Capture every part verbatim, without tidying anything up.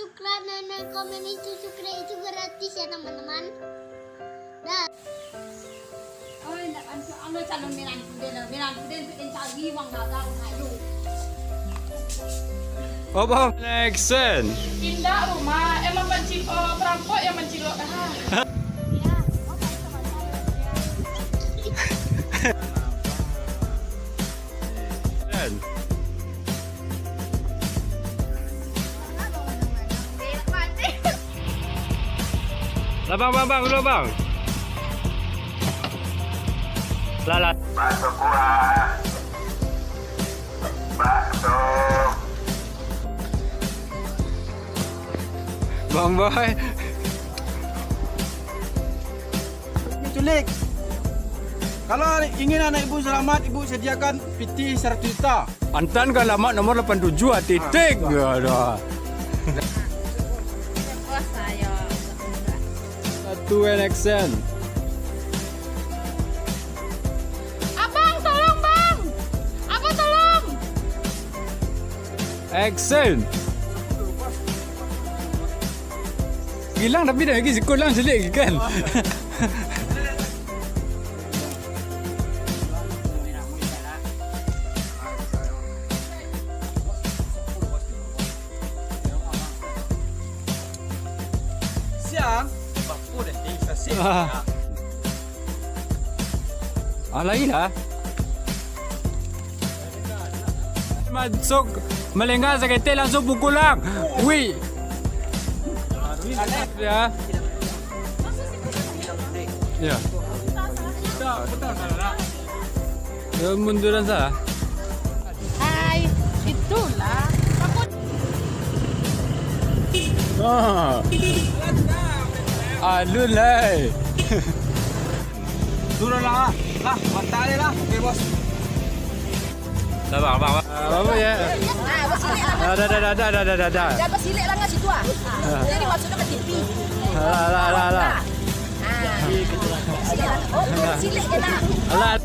Subscribe dan komen itu, subscribe itu gratis ya, teman-teman. Dah. Oi, ndak bantu anu calon minantu den, minantu den tu den cari uang dagang, ayo. Abang, action. Indak, Uma, emang pancil-, oh, perampok yang mancilok dah. Action. Lah, bang, bang, bang, dulu, bang. Lah, lah. Bakso kuah. Bakso. Bang Boy. Culik. Kalau ingin anak ibu selamat, ibu sediakan piti seratus juta. Antan ka alamat nomor lapan tujuh, ah, titik. Ah, ya, dah. Satu and action. Abang, tolong, Bang. Abang, tolong. Action. Gilang tapi dah lagi sikul lang selik kan. Siang. Ah. Ah, lagi lah. Masuk, melenggang saketek langsung pukul lang. Wih. Ya. Ya. Ya, munduran salah. Hai, itulah. Aku Ah. Alun lai. Turun lah, lah. Lah, mantap ni lah. Okey, bos. Sabar, abang, abang. Ah, apa ya? Ah, bos, silik lah. Ah, dah, dah, dah, dah, dah, dah, dah. Dah, bos, silik lah kat situ, ah. Ah. Jadi maksudnya ke T V. Alah, alah, alah, alah. Ah. Silik lah. Oh, silik je lah. Alah.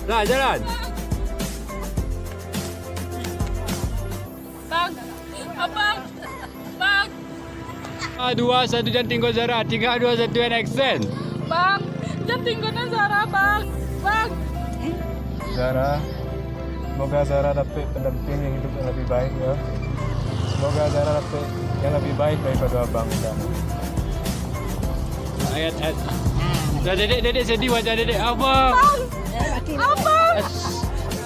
Dah, jalan. Bang, abang, bang. Ah, dua, satu, jan tinggo Zara. Tiga, dua, satu, and action. Bang, jan tinggo nan Zara, bang. Bang. Zara, semoga Zara dapek pendamping yang hidup yang lebih baik, ya. Semoga Zara dapek yang lebih baik daripada abang di sana. Ayat, ayat. Dah, Dedek, Dedek sedih wajah Dedek. Abang. Bang. Abang.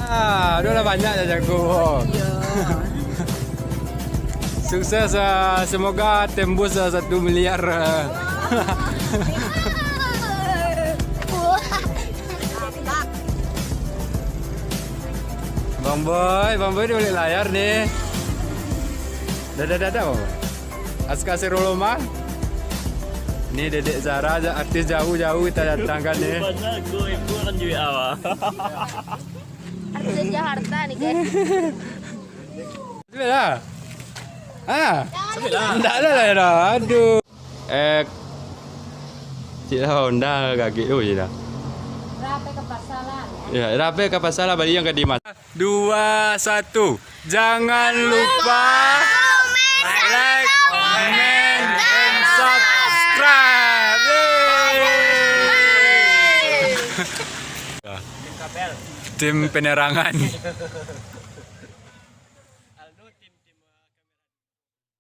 Ah, udah lah banyak dah jago. Iya. Sukses, ah, semoga tembus, ah, satu miliar, ah. Bang Boy, Bang Boy di balik layar nih. Dadah, dadah, Bang Boy. Askasirullah, Mang. Ni Dedek Zara, artis jauh-jauh kita datangkan ni. Artis Jakarta nih, guys. Sudah lah. Ah. Sudah lah. Ndak lah, lah, dah. Aduh. Eh, cik lah Honda gagik tu je dah. Rapi ke pasar lah, ya. Ya, rapi ke pasar lah, bali yang ka Dimas. Dua, satu. Jangan lupa like, comment, and subscribe. Yeay. Tim penerangan.